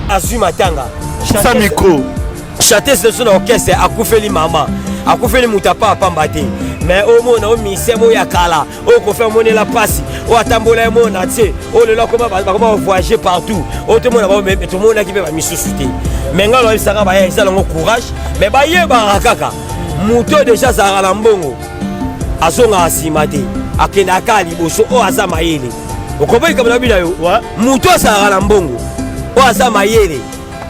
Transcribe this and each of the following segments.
Azwi matanga. Sans micro. Chanteuse na biso na orchestre akufeli mama. Akufeli moto apa apamba te. Mais omona o musicien moko ya kala oyo Koffi amonela mpasi oyo atambola ye mona tie oyo lelo akoma bakoma voyager partout oyo tomona bango mais tomonaki mpe bamisusu te. Mais ngai nayebisaka baya eza nango courage, mais bayebaka kaka moto oyo deja azalaka na mbongo azongaka nsima te, akendaka kaka liboso. Oyo aza mayele okoboyi likambo na bino yo. Moto azalaka na mbongo, oyo aza mayele,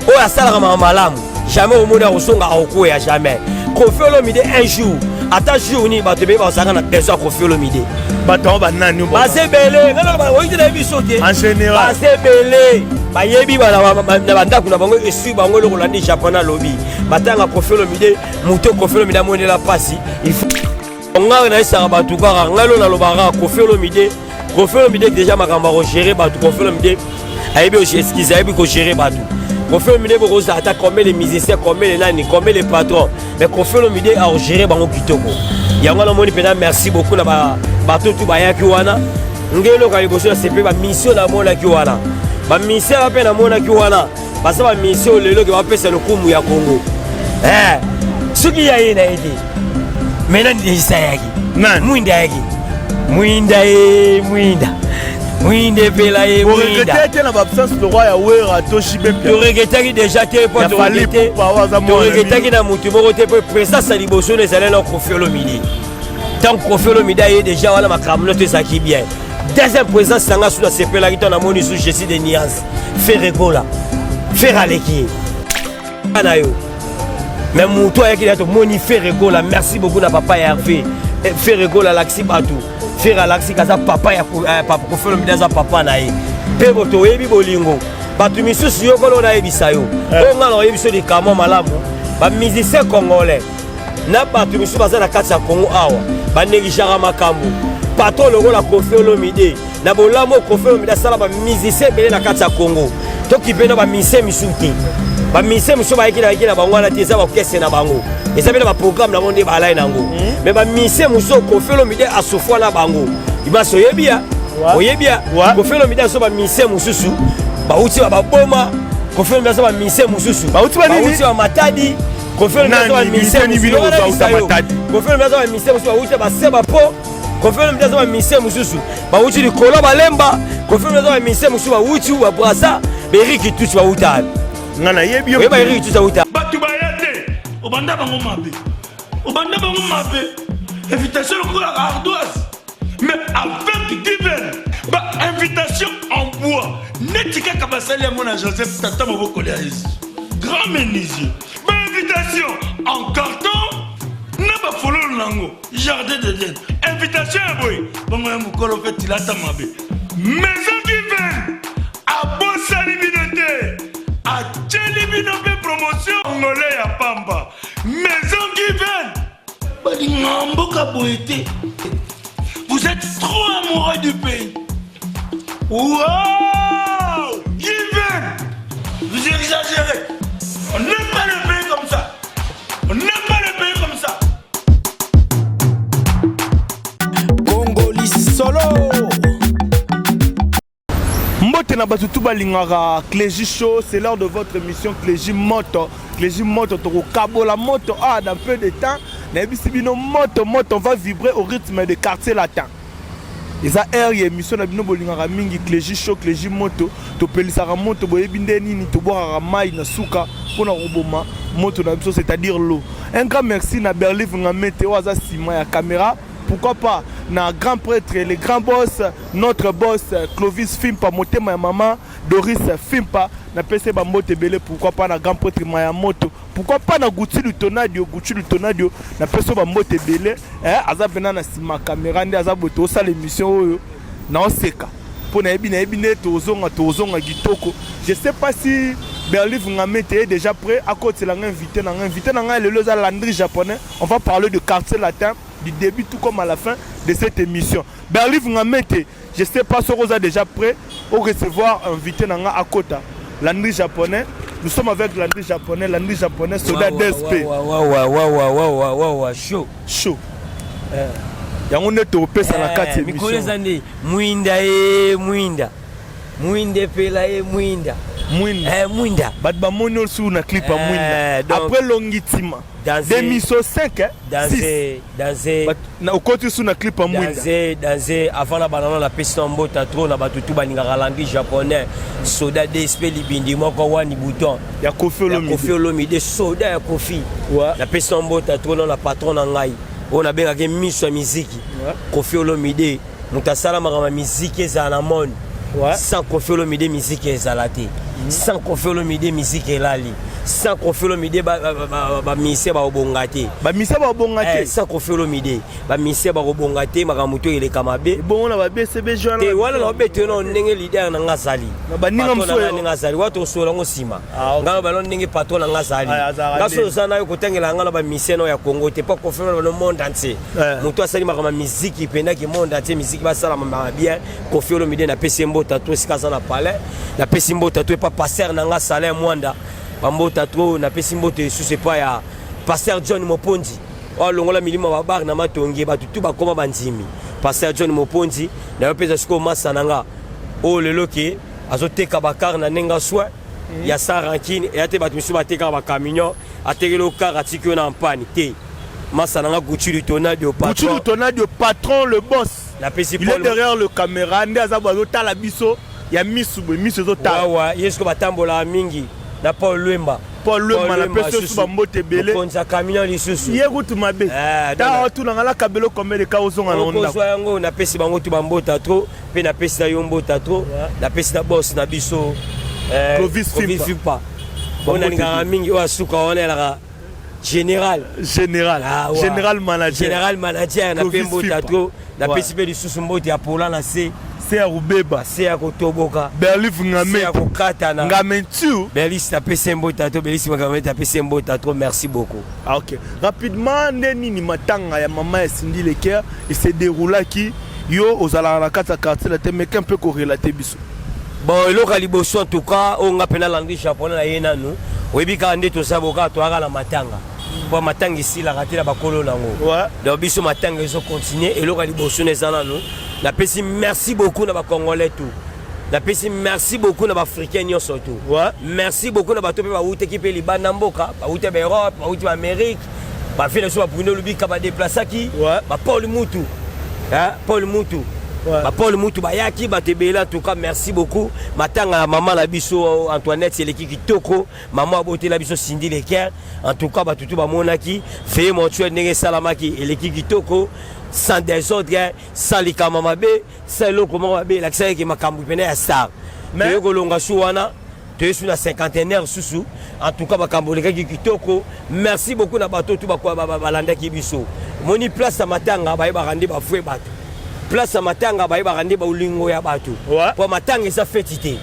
oyo asalaka mama malamu, jamais omoni akozonga akokwea jamais. Koffi Olomide un jour, ata jour nini, bato ebele bazalaka na besoin ya Koffi Olomide. Bato yango banani? Baza ebele, ngai naloba oyi te, nayebi biso te. En général. Baza ebele, bayebi na bandako na bango esui bango eloko olandi Japon alobi batanga Koffi Olomide. Moto Koffi Olomide amonela mpasi, ngai nayesaka bato kaka ngai lo nalobaka Koffi Olomide. Koffi Olomide déjà makambo ya kogérer bato, Koffi Olomide ayebi, excuse, ayebi kogérer bato. Koffi Olomide bokozala ata combien de musiciens, combien de nani, combien de patrons, mais Koffi Olomide akogérer bango kitoko. Yango wana omoni mpenza, merci beaucoup na bato tu bayaki wana. Nge eloko ya liboso na sepe, bamission namonaki wana, bamission mpe namonaki wana, baza bamission lelo ke bapesa lokumu ya Congo. Soki ya ye na ye te, mais nani deja ayaki? Mwinda ayaki, mwinda ye, mwinda, mwinda epela ye. Mwinda te na baabsence le roi ya Wera to JB. Toregretaki déjà te po toregretaki na motu moko te, po présence ya liboso no ezali na Koffi Olomide. Ntango Koffi Olomide aye déjà wana, makambo no to ezalaki bien. Deuxième présence nanga su nasepelaki ntango namoni su Jésus de Nuance, Ferre Gola. Ferre aleki ye na yo, mais motu ayaki na tomoni Ferre Gola. Merci beaucoup na papa ya Hervé. Ferre Gola alakisi bato, Ferre alakisi kaza papa ya papa Koffi Olomide, aza papa na ye mpe bo toyebi bolingo. Bato misusu yo kolo nayebisa yo oyo ngai na oyebi so likambo malamu, bamusicien congolais na bato misusu baza na kati ya Congo awa banégligeaka makambo patron lokola Koffi Olomide. Na bolamu oyo Koffi Olomide asala bamusicien ebele na kati ya Congo, tokipe na bamusicien misusu te. Bamusicien misusu bayaki na bayaki na bango wana te, eza baorchestre na bango, eza mpe na baprogramme na bango nde balai na yango. Mais bamusicien mosusu Koffi Olomide asofwa na bango libasi, oyebi ya oyebi ya Koffi Olomide aso bamusicien mosusu bauti ba baboma. Koffi Olomide aso bamusicien mosusu bauti ba Matadi. Koffi Olomide aso bamusicien mosusu, Koffi Olomide aso bamusicien mosusu bauti base bapo. Koffi Olomide aza bamusicien mosusu bauti likolo balemba. Koffi Olomide aza bamusicien mosusu bauti ba Braza, baErik Tuti bauta. Nga nayebi yo. Oyeba Erik Tuti auta. Bato baya te, obanda bango mabe, obanda bango mabe, invitation lokola ardoise, mais avec Given ba invitation en bois neti kaka basali yango na Joseph tata mobokoli ya Yesu, grand menuisier, ba invitation en carton na bafololo nango jardin d'Eden, invitation ya boye bongo ya mokolo mpe tilata mabe. Maison Given abosani bino te, atieli bino mpe promotion ngole ya pamba. Maison Given balingaka mboka boye te. Vous êtes trop amoureux du pays. Wow, Given, vous exagérez. On n'aime pas le pays comme ça, on n'aime pas le pays comme ça. Congoli solo. Mbote na bato tu balingaka Clégie Show, c'est l'heure de votre émission Clégie Moto. Clégie Moto, tokokabola moto. Ah, dans peu de temps nayebisi bino moto moto, on va vibrer au rythme de Quartier Latin. Eza heure ya émission na bino bolingaka mingi, Clégie Show, Clégie Moto. Topelisaka moto, boyebi nde nini, tobwakaka mai na suka mpona koboma moto na biso, c'est-à-dire l'eau. Un grand merci na Berlive Ngamete oyo aza nsima ya caméra. Pourquoi pas na grand prêtre, le grand boss, notre boss Clovis Fimpa, motema ya mama Doris Fimpa, napesi ye bambote ebele. Pourquoi pas na grand prêtre Maya Moto? Pourquoi pas na Guti Lutonadio? Guti Lutonadio, napesi yo bambote ebele. Aza mpena na nsima caméra nde aza boye. Tosala émission oyo naoseka mpo nayebi nde tozonga, tozonga kitoko. Je sais pas si Berlive Ngamete est déjà prêt akotela nga invité na nga. Invité na ngai lelo eza Landry Japonais. On va parler de Quartier Latin du début tout comme à la fin de cette émission. Berlive Ngamete, je sais pas soki oza déjà prêt au recevoir invité na nga akota. Landry Japonais, nous sommes avec Landry Japonais, Landry Japonais, soda DSP. Wawawawawawawawa, chaud. Chaud. Yango nde topesa na kati ya mikolo eza nde mwinda ye, mwinda, mwinda epela ye, mwinda. Mwinda. Eh, mwinda. Bato bamoni osu na clip ya Eh, Mwinda. donc- Après Longitima. Danse. 2005 hein? Danse, 6. danse. Bato- na okoti su na clip ya Mwinda. Danse, danse. Avant na banana napesi na mbota trop na bato tu balingaka langue japonais. Soda DSP libindi moko wani bouton. Ya Koffi Ya Olomide. Koffi Olomide, soda ya Koffi. Ouais. Napesi na mbota trop na patron na ngai. Oyo nabengaki miso ya miziki. Ouais. Koffi Olomide, moto asala makambo ya miziki ezala na monde. Ouais. Sans Koffi Olomide miziki ezala te. Sans Koffi Olomide miziki elali. Sans Koffi Olomide bamusicien bakobonga te. Bamisa babonga Eh, te. sans Koffi Olomide bamusicien bakobonga te, makambo to eleka mabe. Ebongo na ba BCBG wana. Te wana na obete no ndenge leader na nga azali. Na baninga Patron na mosusu nga oyo- ndenge azali wana tosola yango nsima. Ah, ok. Nga balo ndenge patron na nga azali. Ah, azalaka Nga so nde. oza na yo kotangela nga na bamusicien oyo ya Congo te, mpo Koffi Olomide no monde entier. Eh. Moto asali makambo ya miziki mpendaki monde entier, miziki basala makambo bien. Koffi Olomide napesi ye mbota to esika aza na palais, napesi mbota to epa pasteur na nga Salin Mwanda, bambota to napesi mbote lisusu epa ya pasteur John Moponzi oyo alongola milimo ya babare na matongi, bato tu bakoma bandimi. Pasteur John Moponzi na yo mpenza sikoyo masa na nga oyo lelo ke azoteka bakar na ndenge soin ya sans rancune, eya te bato misusu batekaka bacamion, atekeli yo kar atiki yo na mpani te. Masa na nga Gucci Lutonadio, Gucci patron. Lutonadio, patron, le boss. Napesi Il est Paul derrière le caméra, nde aza bo azotala biso ya misu boye, misu ezotala. Wawa ye sikoyo batambolaka mingi na Paul Lwemba. Paul Lwemba, napesi yo su bambote ebele. Mokonzi ya camion lisusu. Ye kutu mabe. Eh, Ta otunanga la kabelo combien de cas ozonga na ndako. Okozwa yango. Napesi bango tu bambota trop, mpe napesi na yo mbota trop, napesi na boss na biso eh, Clovis Fimpa. Fimpa oyo nalingaka mingi, oyo asuka wana elaka général. Général. Ah, ouais. Général manager. Général manager, nape Clovis mbota Fimpa. trop. Napesi Ouais. mpe lisusu mbote ya pola na se. Se ya Rubeba. Se ya kotoboka. Berlif Se ya Ngame. kokatana. Ngamentu. Belisi napesi ye mbota trop, Belisi makambo napesi ye mbota trop, merci beaucoup. Ah, ok. Rapidement, nde nini matanga ya mama ya Cindy Leker et se déroulaki yo ozalaka na kati ya quartier la te, meka mpe korelate biso. Bon, eloko ya liboso en tout cas oyo nga mpe nalandi japonais na ye nanu, oyebi kaka nde toza boka toyaka na matanga mpo matanga esilaka te na bakolo nango. Donc biso matanga ezocontinue. Eloko ya liboso na eza nanu napesi merci beaucoup na bacongolais tout, napesi merci beaucoup na baafricain nyonso tout. Merci beaucoup na bato mpe bawutaki mpe libanda mboka, bawuti baEurope, bawuti baAmérique, bavie na biso babruno lubika badeplasaki. Bapaul Mutu, hein, Paul Mutu. Bapaul Mutu bayaki bato ebele. En tout cas merci beaucoup. Matanga ya mama na biso Antoinette eleki kitoko, mama abotela biso Cindy Leker. En tout cas bato tu bamonaki veillée mortuaire ndenge esalamaki, eleki kitoko, sans désordre, sans likama mabe, sans eloko moko mabe, elakisaki ke makambo pene ya star. Toye kolonga su wana, toye su na cinquantenaire susu. En tout cas makambo elekaki kitoko. Merci beaucoup na bato tu balandaki biso. Omoni place ya matanga bayebaka nde bafue bato, place ya matanga bayebaka nde bolingo ya bato. Po matanga eza feti te.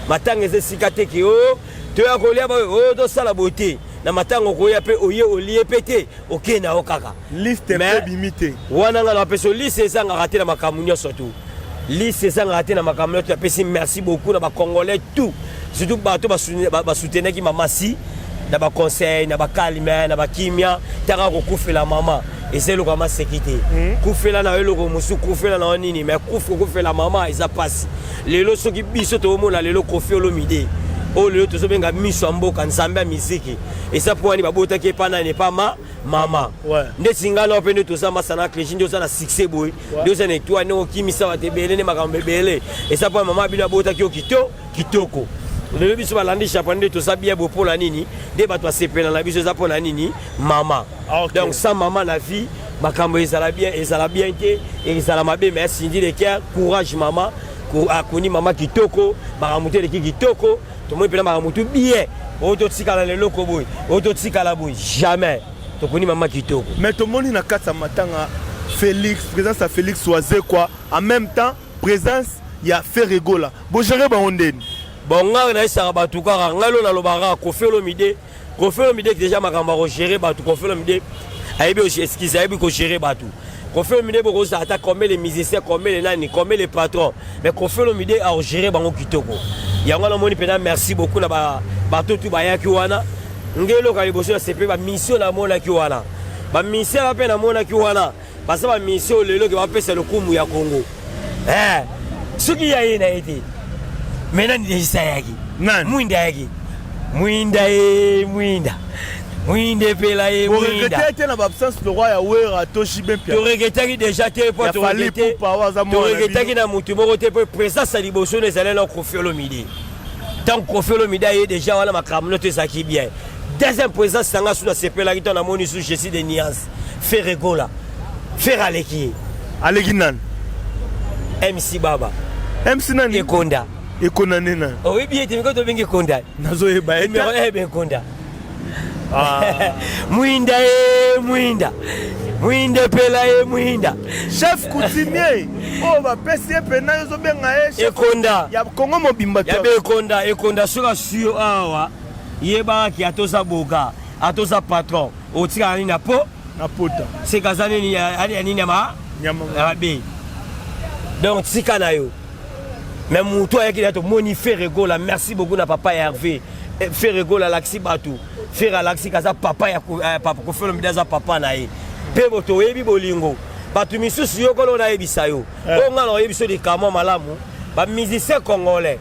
Matanga eza esika te ke o toya kolia boye, oyo tosala boye te. Na matanga okoya mpe oye olie mpe te, okei na yo kaka. Liste Mais- mpe bimi te. Wana nga napesi liste ezangaka te na makambo nyonso tu, liste ezangaka te na makambo nyonso. Napesi merci beaucoup na bacongolais tout, surtout bato basoutenaki mama si na baconseil, na bacalme, na bakimia. Ntaka kokufela mama eza eloko ya maseki te. Kufela na yo eloko mosusu, kufela na yo nini, mais kokufela mama eza mpasi. Lelo soki biso toomona lelo Koffi Olomide oyo lelo tozobenga miso ya mboka, nzambe ya miziki, eza mpo wani babotaki epa nani? Epa ma mama. Ndeti ngai na mpe nde toza masa na Clégi, nde oza na succès boye, nde oza na étoile, ndenge okimisa bato ebele, nde makambo ebele eza mpo ya mama bino abotaki yo kitoko. Lelo biso balandi japon nde toza bien boye mpo na nini? Nde bato basepela na biso eza mpo na nini? Mama. Donc sans mama na vie makambo ezala bien, ezala bien te, ezala mabe. Mais Cindy Leker, courage mama. Akoni mama kitoko, makambo te eleki kitoko, tomoni mpena makambo tu bien. Oyo totikala na eloko boye, oyo totikala boye, jamais. Tokoni mama kitoko. Mais tomoni na kati ya matanga Félix, présence ya Félix Wazekwa, en même temps présence ya Ferre Gola, bogere bango ndeni? Bon, ngai nayesaka bato kaka, ngai lo nalobaka kaka Koffi Olomide, Koffi Olomide déjà makambo ya kogere bato, Koffi Olomide ayebi, excuse, ayebi kogere bato. Koffi Olomide bokozala ata combien les musiciens, combien les nani, combien les patrons, mais Koffi Olomide akogere bango kitoko. Yango namoni mpena merci beaucoup na bato tu bayaki wana. Nge eloko ya liboso ya sepe, bamission namonaki wana, bamission wana mpe namonaki wana baza bamission lelo ke bapesa lokumu ya Congo. Eh, soki ya ye na ye te, mai nani deja ayaki? Nani? Mwinda ayaki. Mwinda ye mwinda. Mwinda epela ye mwinda. Boregrete te na baabsence le roi ya Wera to JB Mpiana? Toregretaki déjà te mpo Ya Fally Ipupa oyo aza mwana na toregretaki bino. na motu moko te mpo présence ya liboso no ezali na Koffi Olomide. Ntango Koffi Olomide aye déjà wana makambo no to ezalaki bien. Deuxième présence na nga su nasepelaki ntango namoni su Jésus de Nuance Ferre Gola. Ferre aleki ye. Aleki nani? MC Baba. MC nani? Ekonda. Ekonda nde nani? Oyebi ye te miko tobengi Ekonda. Nazoyeba ye te. Numéro 1 Ekonda. Ah. Mwinda ye mwinda. Mwinda epela ye mwinda. Chef coutumier oyo bapesi ye pena yo ozobenga ye chef Ekonda. ya Congo mobimba Ya be Ekonda, Ekonda soki asui yo awa yebaka ki ata oza boga ata oza patron otikala nini na po na pota seka aza nini ya nini ya ma nyama ya mabe donc tika na yo mais moto ayaki na tomoni Ferre Gola merci beaucoup na papa Hervé eh, Ferre Gola alakisi bato Ferre alakisi kaza papa ya eh, papa Koffi Olomide aza papa na ye mpe boto oyebi bolingo bato misusu yo kolo nayebisa yo eh. oyo ngai na oyebi so likamwa malamu bamusicien congolais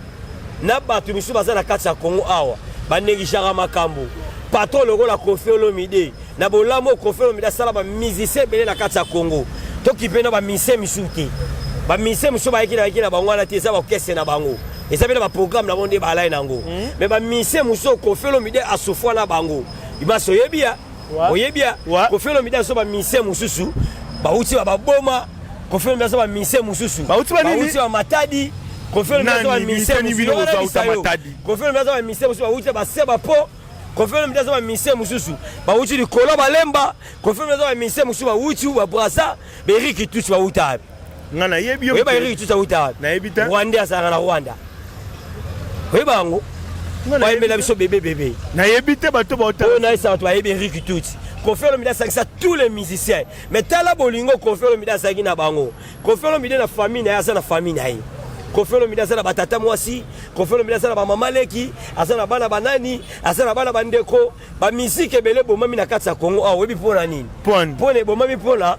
na bato misusu baza na kati ya Congo awa banegligeaka makambo patron lokola Koffi Olomide na bolamu oyo Koffi Olomide asala ba musicien ebele na kati ya Congo tokipe na ba musicien misusu te ba musicien misusu bayaki na bayaki na bango wana te eza baorchestre na bango eza mpe na baprogramme na bango nde balai na yango mais ba musicien mosusu oyo Koffi Olomide asufwa na bango basi oyebi ya oyebi ya Koffi Olomide aso ba musicien mosusu bauti ba baboma Koffi Olomide aso ba musicien mosusu bauti ba nini bauti ba Matadi Koffi Olomide aso ba musicien mosusu Koffi Olomide aso ba musicien mosusu bauti ba seba po Koffi Olomide aza ba musicien mosusu bawuti likolo balemba Koffi Olomide aza ba musicien mosusu bawuti ba Brazza ba Eric Tutsi bawuta wapi nga nayebi yo oyeba Eric Tutsi awuta wapi nayebi te Rwandais azalaka na Rwanda oyeba yango bayembela biso bebe bebe nayebi te bato bauta oyo nayesa bato bayebi Eric Tutsi Koffi Olomide asangisa tous les musiciens mais tala bolingo Koffi Olomide azalaki na bango Koffi Olomide na famille na ye aza na famille na ye Koffi Olomide aza na batata mwasi Koffi Olomide aza na bamama leki aza na bana banani aza na bana bandeko bamiziki ebele ebomami na kati ya Congo awa oyebi mpo na nini mpo na ebomami mpo na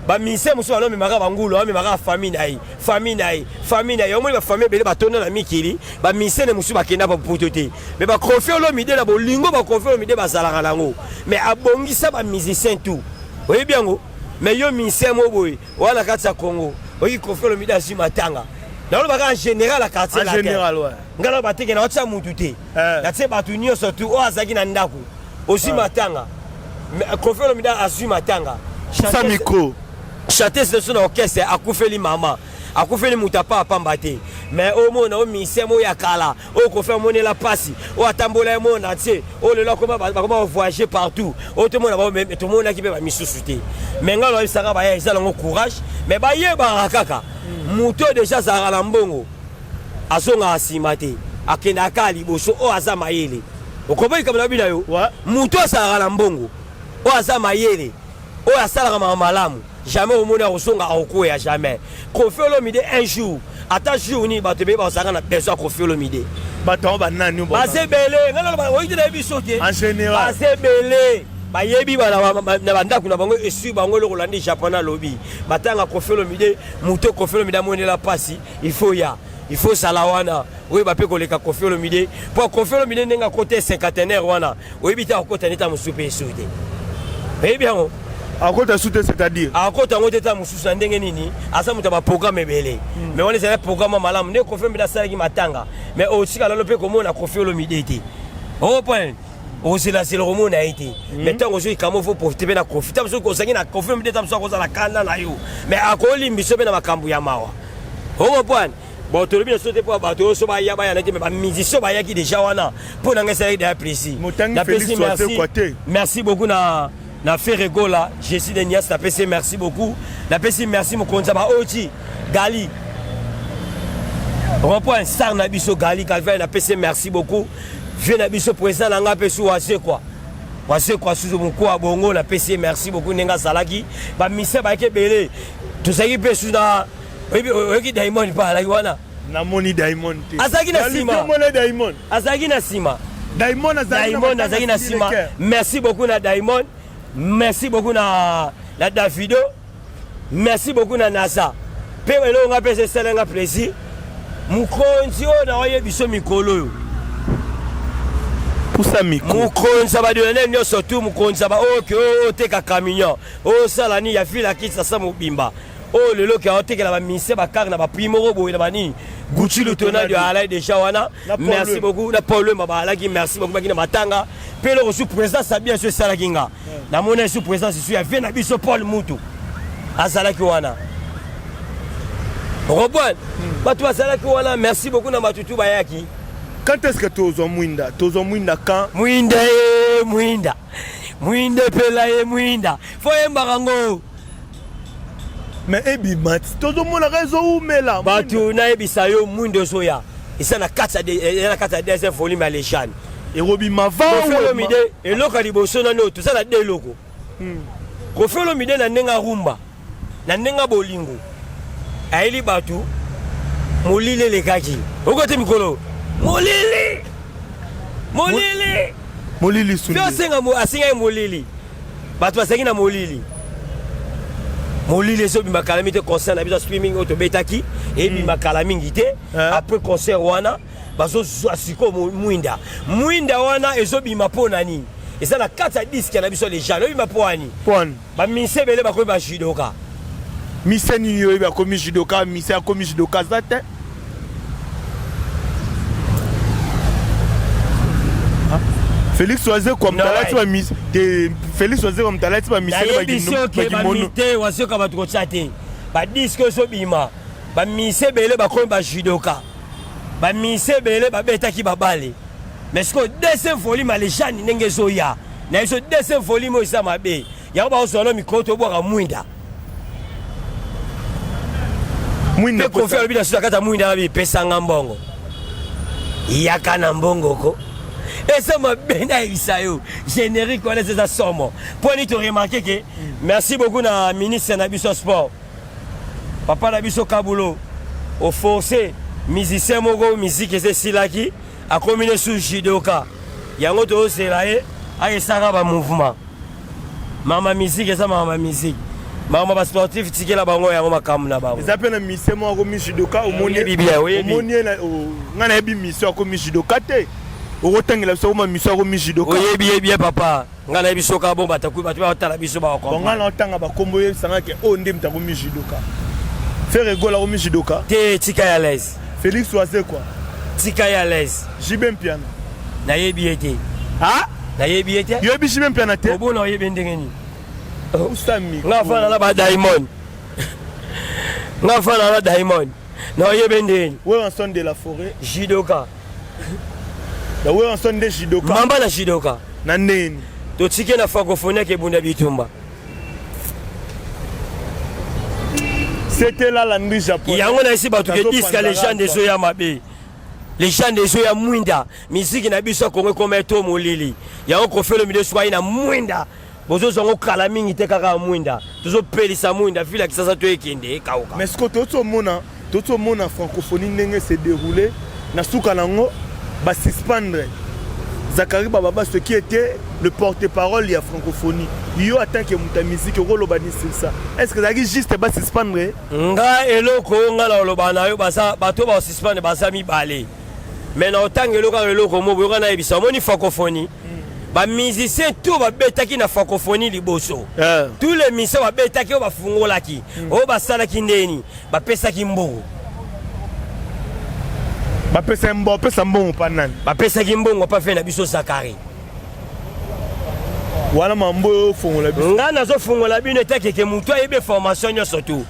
bamisien mosusu bano amemaka bangulu amemaka famille na ye famille na ye famille na ye omoni bafamille ebele batonda na mikili bamisien mosusu bakenda bapoto te mais baKoffi Olomide na bolingo baKoffi Olomide bazalaka nango mais abongisa bamusicien tout oyebi yango mais yo musicien mo boye oya na kati ya Congo oyi Koffi Olomide azwi matanga nalobaka en général ya quartier en général ouais ngai naloba teke naotya mutu te eh. natie bato nyonso tu oyo azalaki na ndako ozwi eh. matanga Koffi Olomide azwi matanga sa micro chanteuse na na orchestre akufeli mama akufeli moto apa apamba te mais omona o musicien moko ya kala oyo Koffi amonela mpasi oyo atambola ye monde entier oyo lelo akoma bavoyage partout oyo tomona tomonaki mpe bamisusu te mais ngai loyebisaka baya eza nango courage mais bayebaka kaka moto oyo deja azalaka na mbongo azongaka nsima te akendaka kaka liboso oyo aza mayele okompa likambo na bino yo moto azalaka na mbongo oyo aza mayele oyo asalaka maka malamu jamais omoni akozonga akokwea jamais Koffi Olomide un jour ata jour nini bato ebele bazalaka na besoin ya Koffi Olomide bato yango banani baza ebele ngai naloba oyi te nayebi biso te en général baza ebele bayebi na bandako na bango esui bango eloko olandi japon alobi batanga Koffi Olomide moto Koffi Olomide amonela mpasi il faut ya il faut zala wana oyeba mpe koleka Koffi Olomide mpo Koffi Olomide ndenge akota cinquantenaire wana oyebi te akota neta mosusu mpe esu te oyebi yango akota su te c'est-à-dire akota yango te ta mosusu na ndenge nini aza moto ya baprogramme ebele hmm. mais wana ezali programme malamu nde Koffi Olomide asalaki matanga mais otika lelo mpe komona Koffi Olomide te opoint ozelazela komona ye te hmm. mais ntango ozwi likambo faut profite mpe na Koffi ta mosusu ozangi na Koffi Olomide ta mosusu akozala kanda na yo mais akolimbiso mpe na makambo ya mawa okopoint bon tolobi na so te mpo bato oyo so baya baya na te mais bamusicien bayaki déjà wana mpo na ngai esalaki deja plaisir napesi merci merci beaucoup na na Ferre Gola Jésus de Nias napesi merci beaucoup napesi merci mokonzi ya baoti Gali rond-point star na biso Gali Calvin napesi merci beaucoup vieux na biso président na ngai mpe su Wazekwa Wazekwa susu mokuwa bongo napesi ye merci beaucoup ndenge azalaki bamusicien bayaki ebele tozalaki mpe su na oyebi Diamond mpe azalaki wana namoni Diamond te azalaki na nsima Diamond azalaki na nsima Diamond azalaki na nsima merci beaucoup na Diamond merci beaucoup na na Davido merci beaucoup na Naza mpe eloko nga mpe esalenga plaisir mokonzi oyo na oyebi biso mikolo oyo Pusa micro. Mokonzi ya badionel nyonso tu, mokonzi ya baoyo ke oyo oteka camion, oyo osala nini ya ville ya Kinshasa mobimba, oyo lelo ke aotekela bamise bakare na baprix moko boye na banini. Gucci Lutonado alaki déjà wana. Merci beaucoup na Paul Wemba baalaki, merci beaucoup baki na matanga. Mpe eloko su présence ya bien so esalaki nga. Namoni su présence su ya vie na biso Paul Mutu azalaki wana. Okompane bato bazalaki wana, merci beaucoup na bato tu bayaki. Quand est-ce que tozwa mwinda? Tozwa mwinda quand? Mwinda ye mwinda. Mwinda epela ye mwinda. Fo yembaka ngo. Mais ebima tozomonaka ezowumela. Bato nayebisa yo mwinda ezoya. Eza na kati ya na kati ya deuxième volume ya Lejane. Ekobima va. Koffi Olomide eloko ya liboso nano toza na de eloko. Koffi Olomide na ndenge arumba. Na ndenge ya bolingo ayeli bato molili elekaki okote mikolo molili molili molili sunde asenga asengaki molili bato bazalaki na molili molili ezobima kala mingi te concert na biso ya streaming oyo tobetaki ebima kala mingi te après concert wana bazozwa sikoyo mwinda mwinda wana ezobima mpo na nini eza na kati ya diske na biso lejane obima mpo wani Ba mise ebele bakomi ba judoka. Mise nini oyebi akomi judoka? Mise akomi judoka aza te. Félix Wazekwa mtalati ba mise te. Félix Wazekwa mtalati ba mise ba kimono te. Wazekwa bato kotia te ba disque ezobima ba mise ebele bakomi ba judoka ba mise ebele babetaki babale. Mais sikoyo deuxième volume ya lejane ndenge ezoya na biso deuxième volume oyo eza mabe yango bakozwa no mikolo tobwaka mwinda mwinda Koffi alobi na susu akata mwinda abi pesanga mbongo yaka na mbongo ko eza mabe nayebisa yo générique wana eza somo mpo nini toremarke ke merci beaucoup na ministre na biso ya sport papa na biso Kabulo oforce musicien moko musique eza esilaki akomi ne sous judoka yango tozela ye ayesaka ba mouvement mama musique eza mama musique mama ba sportif tikela bango yango makambo na bango eza mpe na musicien moko akomi judoka omoni omoni ye ngai nayebi musicien akomi judoka te okotangela biso akoma musicien akomi judoka oyebi ye bien papa Nga nayebi soka bon bato bato batala biso ba comprendre. Bon nga na otanga ba kombo yebisa nga ke oyo nde moto akomi judoka. Ferre Gola akomi judoka. Te tika ya l'aise. Félix Wazekwa. Tika ya l'aise. JB Mpiana. Nayebi ye te. Ah? Nayebi ye te. Yo yebi JB Mpiana te? Obona oyebi ndenge nini? Usami. Nga fana na ba Diamond. Nga fana na Diamond. Na oyebi ndenge nini? Werrason de la forêt. Judoka. Na Werrason nde judoka. Mamba na judoka. Na ndeni. Totike na francophonie akebunda bitumba. C'était là Landry japonais. Yango na esi bato ke disque légende ezoya mabe. Légende ezoya mwinda. Musique na biso ya Congo ekoma eto molili. Yango Koffi Olomide soki aye na mwinda. Bozozwa yango kala mingi te kaka mwinda. Tozopelisa mwinda ville ya Kisasa to ekende ekauka. Mais ce que tozomona tozomona francophonie ndenge se dérouler na suka nango ba suspendre Zacharie Bababa ce qui était le porte-parole ya francophonie. Yo en tant que moto ya musique okoloba nini sur ça? Est-ce que ezalaki juste ba suspendre? Nga eloko oyo nga na koloba na yo baza bato ba suspendre baza mibale. Mais na otanga eloko kaka eloko moko yoka nayebisa omoni francophonie ba musiciens tout babetaki na francophonie liboso. Tous les musiciens babetaki oyo bafungolaki oyo basalaki ndeni bapesaki mbongo. Bapesa mbongo, bapesa mbongo pa nani? Bapesaki mbongo pa fe na biso Zacharie. Wana mambo oyo ofongola biso. Nga nazofungola bino etakeke moto ayebi formation nyonso tu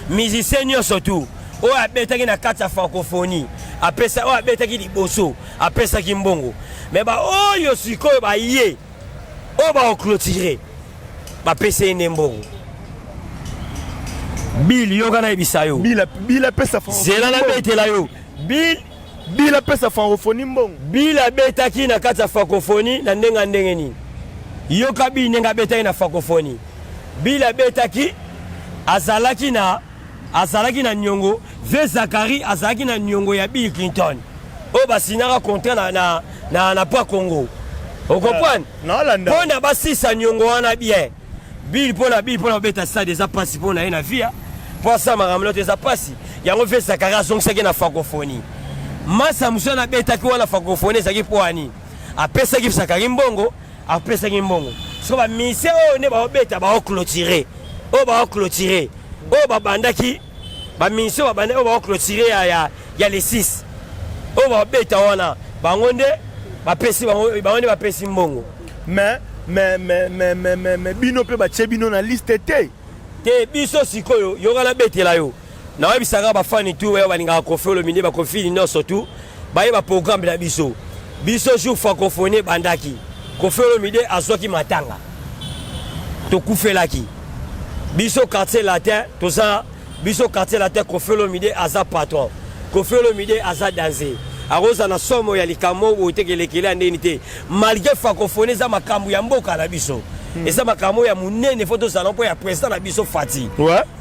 musicien nyonso tu oyo abetaki na kati ya francophonie apesa oyo abetaki liboso apesaki mbongo me baoyo sikoyo baye oyo baoclotire bapesa ye nde mbongo. Bill yoka nayebisa yo. Bill apesa zela nabetela yo Bill. Bill apesa francophonie mbongo. Bill abetaki na kati ya francophonie na ndenge ya ndenge nini? Yoka Bill ndenge abetaki na francophonie. Bill abetaki azalaki na azalaki na niongo ve Zacharie azalaki na niongo ya Bill Clinton oyo basinaka contrat na, na, na, na Pwa Congo. Okomprendre? Mpo na basisa niongo wana bien. Bill mpo na Bill mpo na kobeta stade eza mpasi mpo na ye na via mpo asala makambo nyonso eza mpasi. Yango ve Zacharie azongisaki na francophonie. Masa mosusu wana abetaki wana francophonie ezalaki mpo ani? Apesaki Zakari mbongo, apesaki mbongo. Siko ba musiciens oyo nde baobeta, baoclôturer, oyo baoclôturer, oyo babandaki ba musiciens babandaki, oyo baoclôturer ya le 6, oyo babeta wana, bango nde bapesi bango, bango nde bapesi mbongo. Mais bino mpe batie bino na liste te? Te, biso sikoyo, yoka, nabetela yo, nayebisaka bafani tu oyo balingaka Kofi Olomide, bakofi nyonso tu bayeba programme na biso. Biso, jour Francophonie ebandaki, Kofi Olomide azwaki matanga, tokufelaki biso Quartier Latin. Toza biso Quartier Latin. Kofi Olomide aza patron, Kofi Olomide aza danger, akozala na somo ya likambo boye te, kelekele ya ndeni te. Malgré Francophonie eza makambo ya mboka na biso, eza makambo ya monene, fo tozala mpo ya président na biso Fati.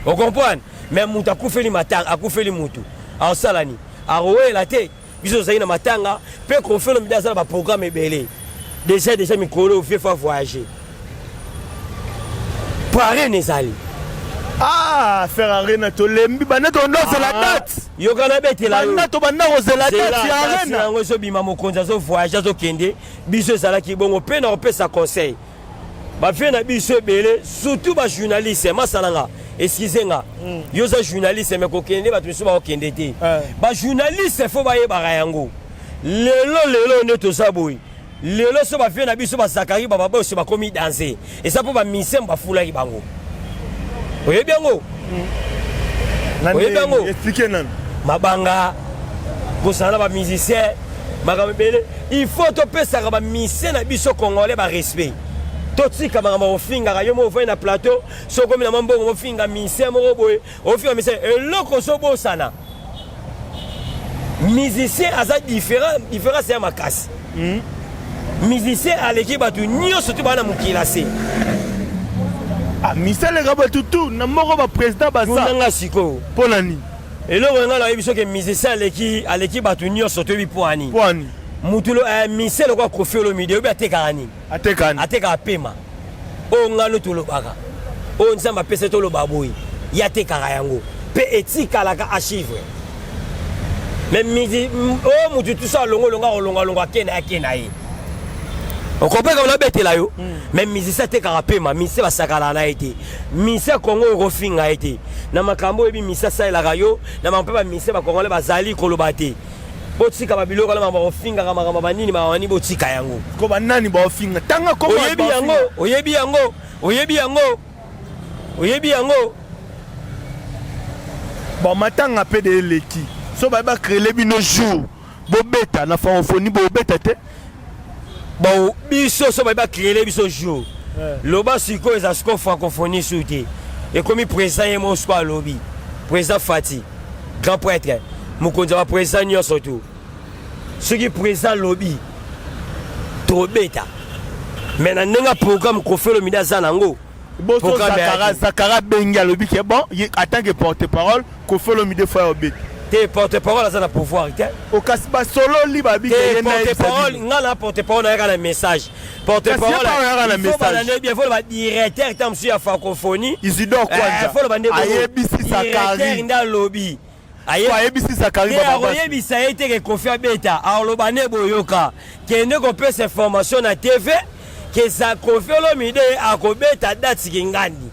Ocomprendre? Mais moto akufeli matanga, akufeli mutu, aosala nini? Akowela te. Biso tozali na matanga mpe Kofi Olomide aza na baprogramme ebele déjà. Mikolo vieux faut voyager po Arena ezali. Ah, faire Arena, tolembi banda tondozela date. Yoka, nabetela yo. Banda tobanda kozela date ya Arena. Yango ezobima, mokonzi azovoyage, azokende. Biso ezalaki bongo mpe na kopesa conseil bavieux na biso ebele, surtout bajournaliste. Masalanga, excuse nga, yo oza journaliste, mais kokende, bato misusu bakokende te. Bajournaliste fo bayebaka yango. Lelo lelo nde toza boye, lelo so bavieux na biso bazakari bababoso bakomi danse, eza mpo bamiseme bafulaki bango. Oyebi yango? Oyebi yango? Explique nanu. Mabanga kozala na bamusicien, makambo ebele. Il faut topesaka bamusicien na biso congolais barespect. Totika makambo kofingaka. Yo moko ofai na plateau, soki okomi na mwa mbongo, mofinga musicien moko boye, ofinga musicien. Eloko ozobosana, musicien aza différent, différence ya makasi. Musicien aleki bato nyonso to baa na mokili ase. Ah, misaleka bato tu na moko, baprésident baza. Nanga sikoyo. Mpo na nini? Eloko nga nayebi, soki musicien aleki bato nyonso, toyebi mpo ani. Mpo ani? Mutu musicien lokola Kofi Olomide, oyebi atekaka nini? Atekani? Atekaka pema oyo ngano tolobaka, oyo Nzambe apesa toloba boye, ye atekaka yango mpe etikalaka archive. Mais midi oyo, mutu tuso alongolonga, kolongwalongwa, ake na ye, ake na ye. Okomprendre? Nabetela yo. Mais musicien atekaka pema. Musicien basakalaka na ye te. Musicien Congo, okofinga ye te na makambo oyebi musicien asalelaka yo na makambo. Mpe bamusicien bacongolais bazali koloba te. Botika babiloko wana, makambo bakofingaka, makambo banini, makambo nini, botika yango. Ko banani baofinga? Tanga kombo. Oyebi yango, oyebi yango, oyebi yango, oyebi yango. Bon, matanga mpe de eleki. So baye bacréele bino jour bobeta na Francophonie, bobeta te? Bon, biso so baye bacréele biso jour, loba sikoyo eza sikoyo Francophonie su te, ekomi président ye moko sikoyo alobi, président Fati, grand prêtre, mokonzi ya baprésident nyonso tu. Soki président alobi, tobeta. Mais na ndenge ya programme Kofi Olomide aza nango. Boso Zakara abengi, alobi ke bon, en tant que porte parole, Kofi Olomide fo ya obeta. Te, porte parole aza na pouvoir te. Okasi basololi, babi. Te, porte parole, nga na porte parole nayaka na message. Porte parole bien, faut badirecteur ta mosusu ya Francophonie. Isidore Kwanja ayebisi Zakari nde alobi. Ayebisi Zakari. Akoyebisa ye te ke Kofi abeta. Aloba nde boyoka, kende kopesa information na TV ke za Kofi Olomide akobeta date kingandi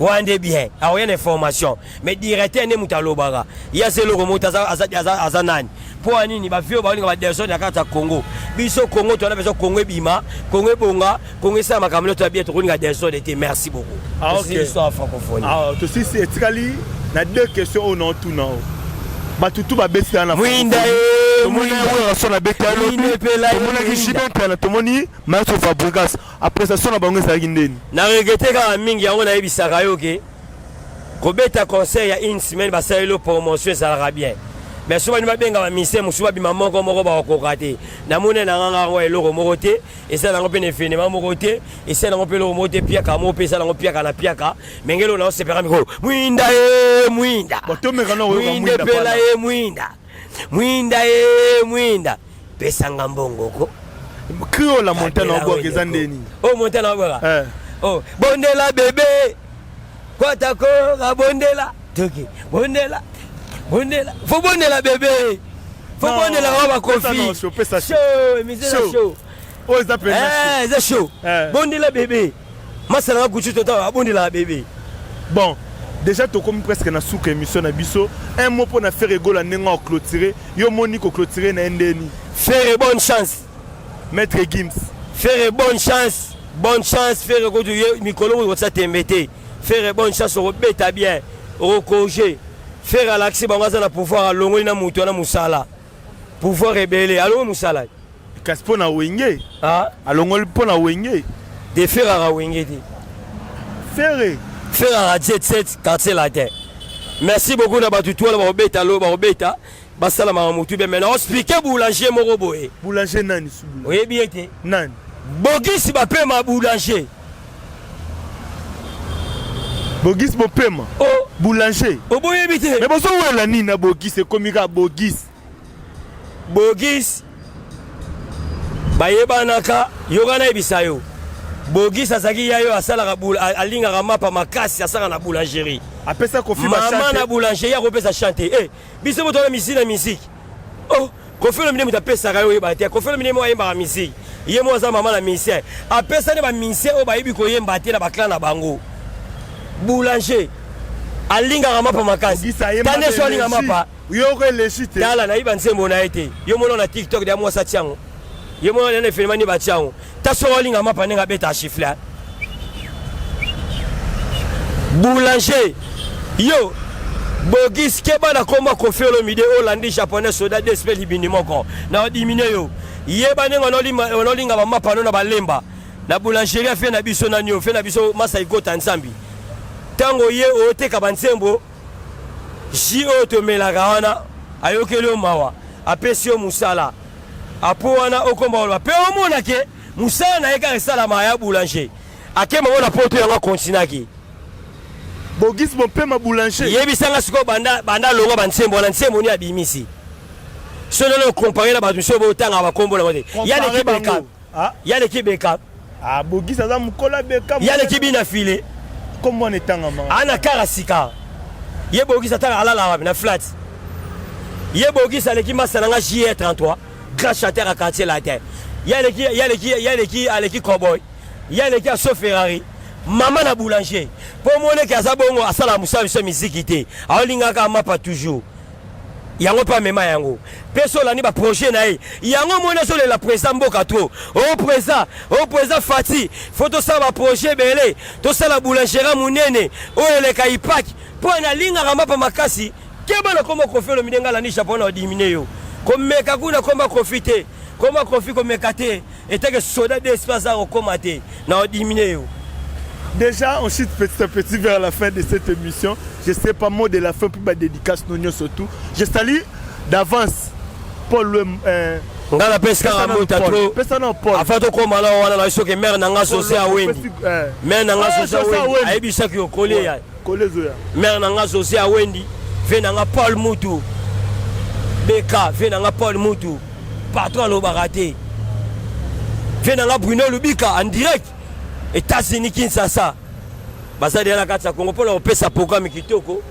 wana nde bien, akoya na information. Mais directeur nde moto alobaka, ye aza eloko moto aza nani? Mpo ya nini bavieux baolinga badésordre na kati ya Congo? Biso Congo towana besoin Congo ebima, Congo ebonga, Congo esala makambo nyonso ya bien. Tokolinga désordre te. Merci beaucoup. Ah, ok. Histoire ya Francophonie. Ah, tosisi, etikali na deux questions oyo naotuna o bato tu babesika na Mwinda ye. Tomoni Werrason abeti alobi, tomonaki JB Mpiana, tomoni Maestro Fabregas. Appréciation na bango ezalaki ndeni? Na regretter kaka mingi yango. Nayebisaka yo ke kobeta concert ya une semaine, basaleli promotion, ezalaka bien. Mais so bani babenga bamusicien mosusu, babima moko moko, bakokoka te. Namoni na nganga yango eloko moko te, eza nango mpe na événement moko te, eza nango mpe eloko moko te, piaka moko mpe eza nango piaka na piaka. Mengele oyo naosepela mikolo, mwinda ye, mwinda, mwinda epela ye, mwinda, mwinda ye, mwinda pesanga mbongo ko. Cri la montagne obwaka eza ndeni? O montagne obwaka, oh, bondela bebe kwatako, abondela toki, bondela, bondela, fo bondela bebe. Fo bondelaka wa bakofi. Show, émission eza show. Oyo eza penza eh, eza show. Eh. Bondela bébé. Masala nga Gucci tota abondelaka bébé. Bon, déjà tokomi presque na suka émission na biso. Un mot pona Ferre Gola ndenge o clôturer. Yo moni ko clôturer na ndeni. Ferre bonne chance. Maître Gims. Ferre bonne chance. Bonne chance Ferre kutu ye mikolo kotia tembe te. Ferre bonne chance okobeta bien. Okokoge. Ferre alakisi bango aza na pouvoir alongoli na moto wana mosala. Pouvoir ebele alongoli mosala. Kasi mpo na Wenge. Ah? Alongoli mpo na Wenge. De Ferre aka Wenge te. Ferre. Ferre aka jet set quartier latin. Merci beaucoup na bato tout wana bakobeta lo bakobeta basala makambo mutu bien mais na expliquer boulanger moko boye. Boulanger nani su boulanger? Oyebi ye te? Nani? Bogisi bapema boulanger. Bogis bopema. Oh. Boulanger. Oboyebi te. Mais bozowela nini na Bogis ekomi kaka Bogis. Bogis bayebanaka yoka nayebisa yo Bogis azalaki ya yo asalaka alingaka mapa makasi asalaka na boulangerie. Apesa Koffi mama na boulangerie akopesa chante. Eh biso moto wana misi na musique. Oh Koffi Olomide moto apesaka yo oyeba te. Koffi Olomide mo ayembaka musique. Ye mo aza mama na musicien. Apesa nde ba musicien oyo bayebi koyemba te na ba clan na bango. Boulanger alingaka mapa makasi. Tande so alinga mapa. Yoko elesi te. Tala nayiba nzembo na ye te. Yo mona na TikTok ya mwasa tiango. Ye mona na efelema ni ba tiango. Ta so alinga mapa ndenge abeta chiffle. Boulanger yo Bogis keba na komba Koffi Olomide olandi japonais soda DSP libindi moko na dimine yo yeba ndenge onolinga bamapa no na balemba na boulangerie fe na biso nani yo fe na biso masa ikota nzambi ntango ye oteka banzembo ji oyo tomelaka wana ayokeli yo mawa apesi yo mosala apo wana okomba koloba mpe omona ke mosala na ye kaka esalama ya boulanger akema ngo na poto yango akontinaki Bogis Bompema boulanger. Yebisa nga sikoyo banda banda longwa ba nsembo wana nsembo ni abimisi. Soki nano compare na bato mosusu botanga bakombo na bango te. Ya leki Beckham. Ah. Ya leki Beckham. Ah Bogis aza mukolo Beckham. Ya leki bina file. Kombo wana etangama. Ana kara sika. Ye Bogis atanga alala wapi na flat. Ye Bogis aleki masa na nga JR33 grand chanteur à quartier latin. Ye aleki ye aleki ye aleki aleki cowboy. Ye aleki aso Ferrari. Mama na boulanger. Po moneke aza bongo asala musala biso miziki te. Aolingaka mapa toujours. Yango mpe amema yango mpe so olandi baprojet na ye yango omoni azolela président mboka trop o oh, président o oh, président fati fo tosala baprojet ebele tosala boulangerie monene oyo eleka ipaki mpo nalingaka mapa makasi keba na koma kofi olomide ngai alandi japon na odimine yo komeka kuna koma kofi te koma kofi komeka te etake soda dsp aza kokoma te na odimine yo. Déjà, on chute petit à petit vers la fin de cette émission. Je sais pas, mot de la fin, puis ma dédicace, nous, surtout. Je salue d'avance Paul euh, nga napesi kaka mota trop avant tokóma na wana na soki mare na nga José Awendi eh. mare na nga ah, José Awendi ayebisaki yo koleya mare na nga José Awendi ve na nga Paul Mutu beka ve na nga Paul Mutu patron alobaka te ve na nga Bruno Lubika en direct États-Unis Kinshasa baza deja na kati ya Congo mpona kopesa programme kitoko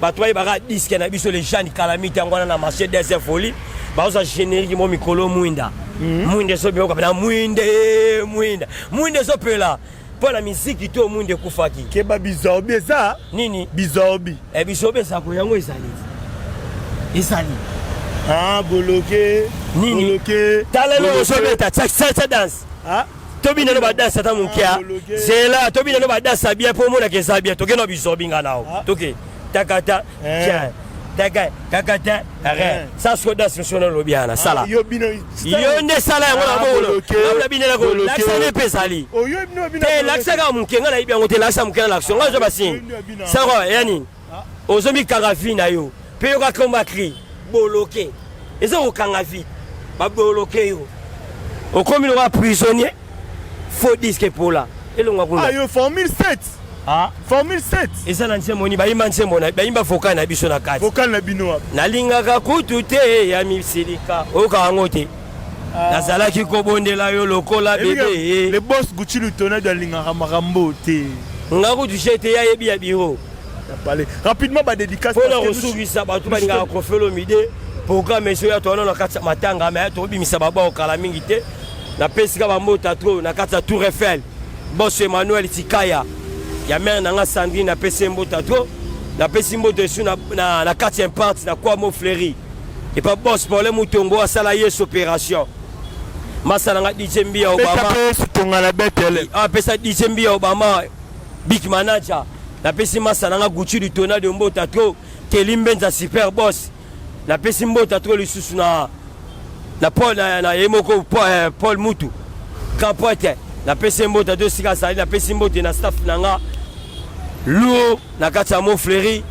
bato bayebaka diske na biso le Jeanne Calamite yango wana na marché deuxième folie bazozwa générique mo mikolo mwinda mhm. mwinda ezobima na mwinda eh, mwinda mwinda ezopela mpo na miziki to mwinda ekufaki keba bizobi eza nini bizobi eh, bizobi ezako yango ezali ezali ah, boloke nini boloke tala eloko ozobeta tsa danse ah. tobina no badanse ata moke ah, zela tobina no badanse ya bien mpo omonaka eza bien toke no bizobi nga nao ah. toke takata eh. tiens taka takata re sa siko danse mosusu nalobi wana sala yo nde sala yango na bongo na binelako lakisa nde mpe ezali te lakisa kaka moke nga nayebi yango te lakisa moke na lakisa nga ozwa basingi sako ya nini ozomikanga vie na yo mpe yoka komba cri boloke eza kokanga vie baboloke yo okomi lokola prisonnier faux disque epola elongwa kuna ayo ah, formule 7 ah. formule 7 eza na nzembo nini bayimba nzembo na bayimba vocal na biso na kati vocal na bino wapi nalingaka kutu te ya misilika oyoka yango te ah. nazalaki kobondela yo lokola bebe le boss Gucci Lutonado alingaka makambo te nga kutu je te yayebi ya biro palais rapidement ba dédicace mpo na kosukisa bato balingaka Koffi Olomide. Programme ezoya, towana na kati ya matanga, me tobimisa babao kala mingi te. Napesi ka bambota trop na kati ya Tour Eiffel, boss Emmanuel Tikaya ya mare na nga Sandrine, napesi ye mbota trop. Napesi mboto esu na kati ya imparte na kwa mo Fleury epa boss Paulin Mutongo, asala yesu opération. Masa na nga DJ Mbia Obama, tonga na Betele. Apesa DJ Mbia Obama, big manager. Napesi masa na nga Gucci Litona de mbota trop, Keli Mbenza, super boss. Napesi mbota trop lisusu na Paul na ye moko Paul, Paul Mutu, grand poète. Napesi ye mbota to esika azali. Napesi mbote na staff na nga luo na kati ya Mont Fleury.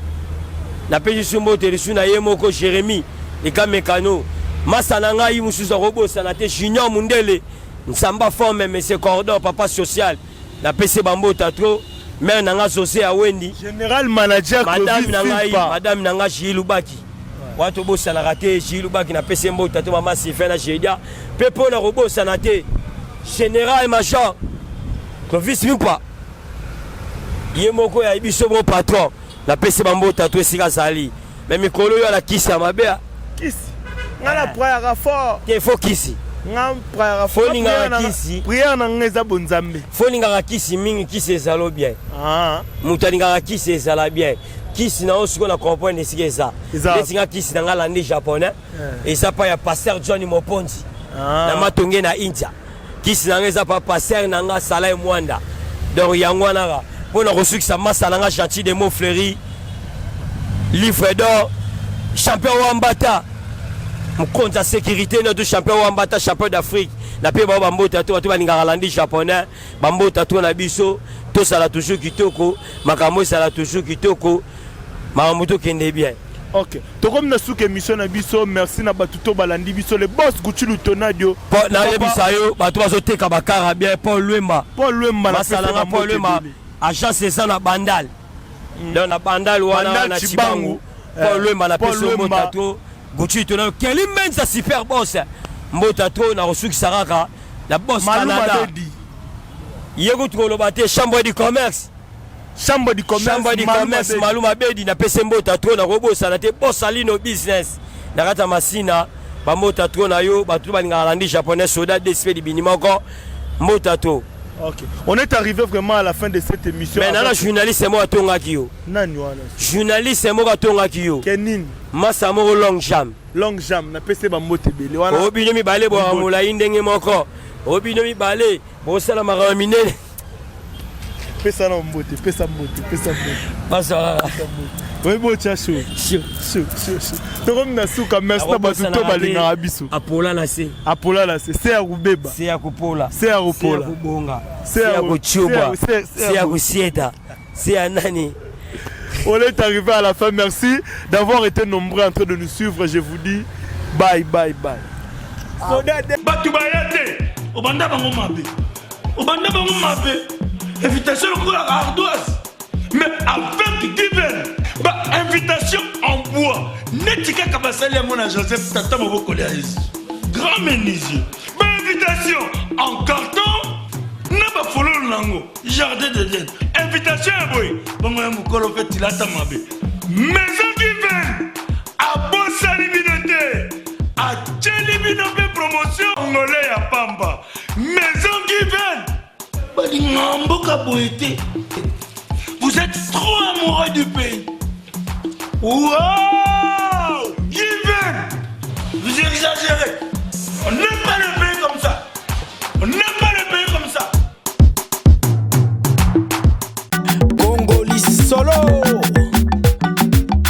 Napesi su mbote lisu na ye moko Jérémie Ekamekano. Masa na ngai mosusu akobosana te, Junior Mundele Nsamba Forme, monsieur Cordon, papa social. Napesi bambota trop, mare na nga José Awendi, général manager. Madame na ngai, madame na nga Jili Lubaki wana, tobosanaka te Jili Lubaki. Napesi ye mbota to mama Sylvain na Jedia mpe mpo na kobosana te général major Clovis Mimpa, ye moko ya biso mo patron. Napesi bambota to esika azali. Me mikolo oyo alakisi ya mabe. Kisi nga na prière fort. Te, fo kisi. Nga prière fort. Folingaka kisi. Prière na nga eza bonzambe. Folingaka kisi mingi, kisi ezalo bien. Moto alingaka kisi ezala bien. Kisi na yo sikoyo na comprendre esika eza. Neti nga, kisi na nga landi japonais, eza pa ya pasteur John Moponzi na Matonge na India. Kisi na nga eza pa pasteur na nga Salai Mwanda. Donc yango wana ka mpo na kosukisa, masa na nga Gentil de Mot Fleury, livre d'or, champion Wambata, mokonzi ya sécurité noto, champion Wambata, champion d'Afrique. Na mpe bao bambota to bato balingaka landi japonais, bambota to na biso. Tosala toujours kitoko, makambo ezala toujours kitoko, makambo tokende bien. Ok, tokomi na suka émission na biso. Merci na bato to balandi biso, le boss Gucci Lutonadio. Nayebisa yo, bato bazoteka bakara bien, Paul Lwemba. Paul Lwemba. Masalanga Paul Lwemba, agence eza na Bandal. Donc na Bandal wana na Cibangu, Paul Lwemba, napesi yo mbota to Gucci Tonadio, Keli Mbenza, super boss, mbota to. Na kosukisa kaka na boss Canada, ye kutu koloba te, chambre du commerce. Chambre du commerce. Chambre du commerce, Malu Mabedi, napesi mbota trop. Nakobosana te boss Alino business na kati ya Masina, bambota trop na yo. Bato balingaka landi japonais, soda dsp libini moko, mbota to. Ok. On est arrivé vraiment à la fin de cette émission. Mais nana journaliste moko atongaki yo. Nani wana? Journaliste moko atongaki yo. Kenini? Masa moko longue jambe. Longue jambe, napesi bambote ebele wana. Oyo bino mibale bwaka molai ndenge moko. Oyo bino mibale bosala makambo minene. Pesa na mbote, pesa mbote, pesa mbote. Bazwaka. Oyebi otya sho sho sho sho. Tokomi na suka. Merci na bato to balingaka biso. Apola na se. Apola na se, se ya kobeba. Se ya kopola. Se ya kopola. Se ya kobonga, se ya kotyobwa, se ya kosieta, se ya nani. On est arrivé à la fin. Merci d'avoir été nombreux en train de nous suivre. Je vous dis bye bye bye. Bato baya te, obanda bango mabe, obanda bango mabe, invitation lokola ardoise. Mais avec Given, ba invitation en bois neti kaka basali yango na Joseph, tata mobokoli ya Yesu, grand menuisier. Ba invitation en carton na bafololo nango, jardin d'Eden. Invitation ya boye bongo ya mokolo mpe tilata mabe. Maison Given abosani bino te, atieli bino mpe promotion ngole ya pamba. Maison Given balinga mboka boye te. Vous êtes trop amoureux du pays. Wow, Given, vous exagérez, on n'aime pas le